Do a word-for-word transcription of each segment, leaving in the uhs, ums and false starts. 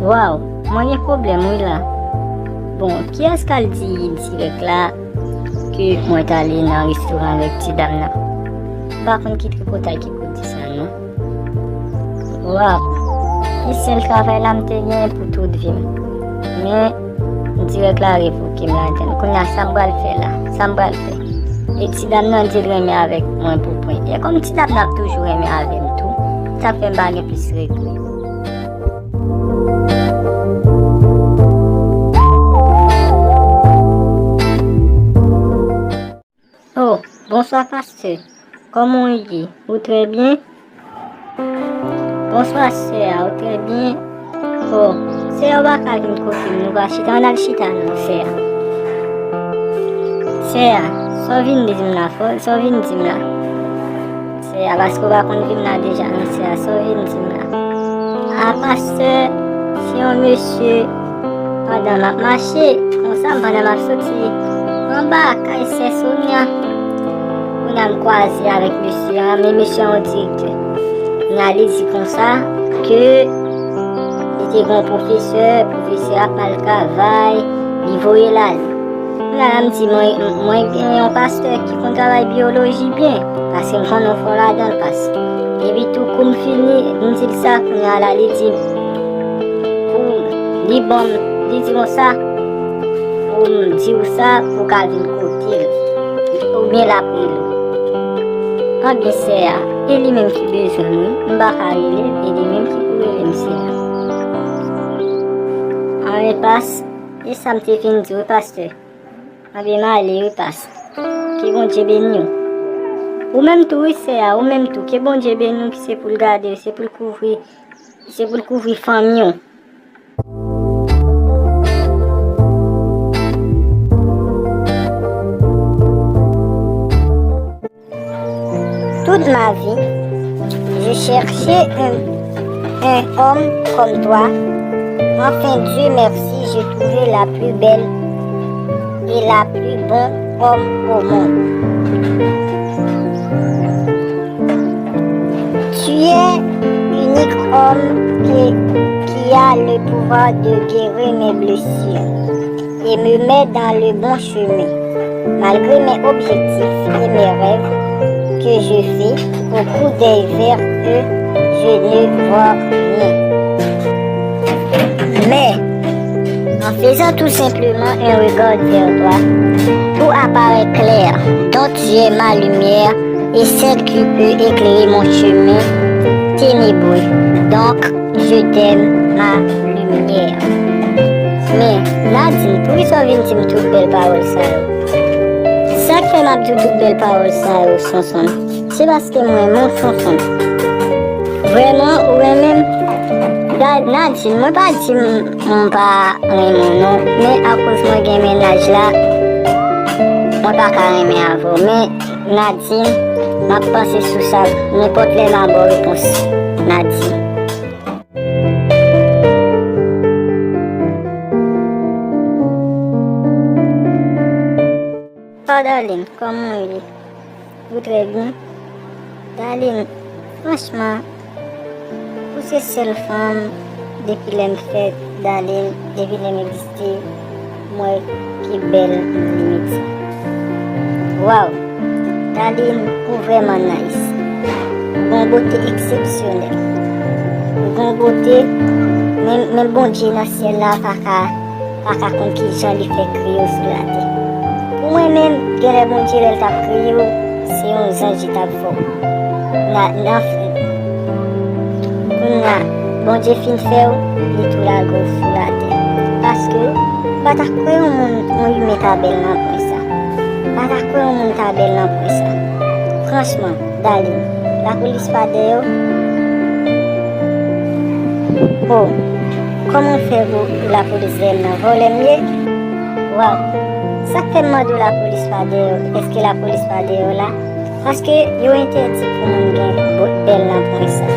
Waw, mwen gen pwoblèm wi la. Bon, kiyès k al di dirèk la ke mwen t ale nan restoran avèk ti dam nan? M pa konn ki tripotay ki pou di sa non. Waw, e sèl travay la m te genyen pou tout vi m. Men, dirèk la revoke m ladan l. Kounye a, sa m pral fè la? Sa m pral fè? E ti dam nan di l renmen avèk mwen pou pwen. E kòm ti dam nan ap toujou renmen avè m tou, sa fè m pa gen plis regrè. Oh, bonswa pastè. Kòman w ye? Ou trè byen? Bonswa sè a, ou trè byen? Oh, sè a, ou pa ka vin kote m, nou pa chita, ann al chita non sè a. Sè a, sa w vin di m la, fò, sa w vin di m la? Sè a, paske w pa konn vin la deja non sè a, sa w vin di m la? A pastè, se yon mesye, pandan m ap mache, konsa, pandan m ap soti anba kay sè Sonia, kounye a m kwaze avèk mesye a, men mesye a yon direktè. Kounye a li di konsa ke li te gen yon pwofesè, pwofesè a pa al travay, li voye l ale. Kounye a m di mwen, mwen gen yon pastè ki konn travay byoloji byen, paske m konnen w fò ladan l, pastè. Epi tou kou m fini, m di l sa, kounye a la li di m, pou li ban m, li di konsa, pou m di w sa, pou w ka vin kote l, oubyen l ap rele w. Anben sè a, e li menm ki bezwen m wi, m pa ka rele l, e li menm ki pou rele m sè a. Anben pas, e sa m te vin di w wi pastè. Anben m ale wi pas. Ke Bondye beni w. Ou menm tou wi sè a, ou menm tou. Ke Bondye beni w, ki se pou l gade w, se pou l kouvri, se pou l kouvri fanmi w. Toute ma vie, je cherchais un, un homme comme toi. Enfin, Dieu merci, j'ai trouvé la plus belle et la plus bon homme au monde. Tu es l'unique homme que- qui a le pouvoir de guérir mes blessures et me met dans le bon chemin. Malgré mes objectifs et mes rêves que je fais au coup d'œil vers eux, je ne vois rien. Mais, en faisant tout simplement un regard vers toi, tout apparaît clair, dont tu es ma lumière et celle qui peut éclairer mon chemin ténébreux. Donc, je t'aime, ma lumière. Men, Nadine, poukisa w vin di m tout bèl pawòl sa yo? Sa k fè m ap di w tout bèl pawòl sa yo, Sonson? Se paske m renmen w, Sonson. Vrèman, ou renmen m? Da- Nadine, mwen pa di m, m pa renmen w non, men akoz mwen gen mennaj la, mwen pa ka renmen avè w. Men, Nadine, m ap panse sou sa nenpòt lè m a ba w repons, Nadine. Oh, darling, kòman w ye? Ou trè byen? Darling, franchman, ou se sèl fanm depi lè m fèt, darling, depi lè m egziste, m wè ki bèl m vle mete. Waw! Darline, ou vrèman nice. Ou gon bote eksepsyonèl. Ou gon bote, menm, menm Bondye nan syèl la pa ka, pa ka konn ki jan li fè kreye w sou latè. Pou mwen menm, genlè Bondye lè l t ap kreye w, se yon zanj li t ap fè w. Nan, nan, kounye a, Bondye fin fè w, li tou lage w sou latè. Paske, m pa ta kwè yon moun, yon imen ta bèl nan pwen sa. M pa ta kwè yon moun ta bèl nan pwen sa. Franchman, darling, lapolis pa dèyè w. Oh, kòman w fè pou lapolis dèyè m nan? Vòlè m ye? Waw, sa k fè m mande w lapolis pa dèyè w? Èske lapolis pa dèyè w la? Paske yo entèdi pou moun gen bòt bèl nan pwen sa.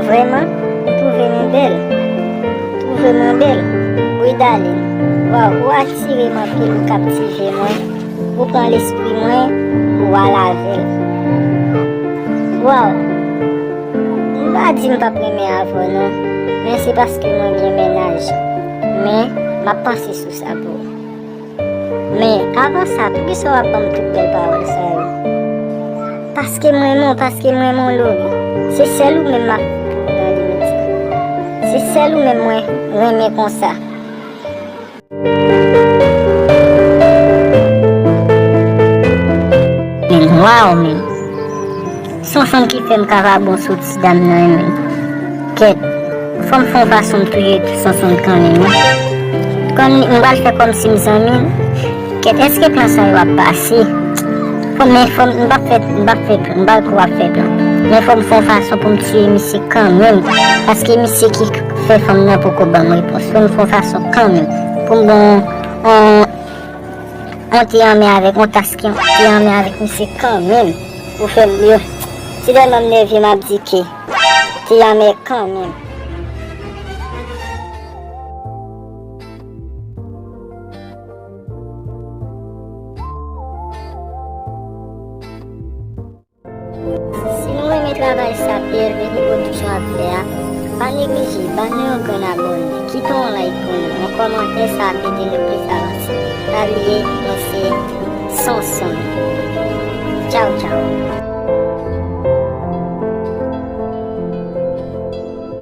Vrèman, ou twouve mwen bèl. Ou twouve mwen bèl. Wi, darling. Waw, ou atire m anpil, ou kaptive mwen. Ou pran lespri mwen, ou ale avè l. Waw. M pa di m p ap renmen avè w non. Men se paske mwen gen mennaj. Men, m ap panse sou sa pou ou. Men, avan sa, poukisa w ap ban m tout bèl pawòl sa yo? Paske m renmen w, paske m renmen w, Lori. Se sèl ou menm m ap nan limit sa. Se sèl ou menm mwen renmen konsa. Men, waw, men. Se yon fanm ki fè m ka pa bon sou ti dam nan, men. Kèt, fò m fè yon fason m touye Sonson kanmenm, wi. Kòm m pral fè kòmsi m zanmi l. Kèt, èske plan sa yo ap pase? Fò m, men fò m, m p ap fè, m p ap fè plan, m p ap ko ap fè plan. Men fò m fè yon fason pou m tiye misye kanmenm. Paske misye ki fè fanm nan poko ban m repons. Fò m fè yon fason kanmenm pou m bon on, on te anmè avèk, on taske, te anmè avèk misye kanmenm. Ou fè m yo. Si tèlman m nève, m ap di ke te anmè kanmenm. Si nou renmen travay sa P L V Nipo toujou ap fè a, pa neglije ba nou yon grenn abòne, kite yon like pou nou, yon kòmantè, sa ap ede nou plis avanse. Pa bliye, mwen se Sonson. Tchaw, tchaw.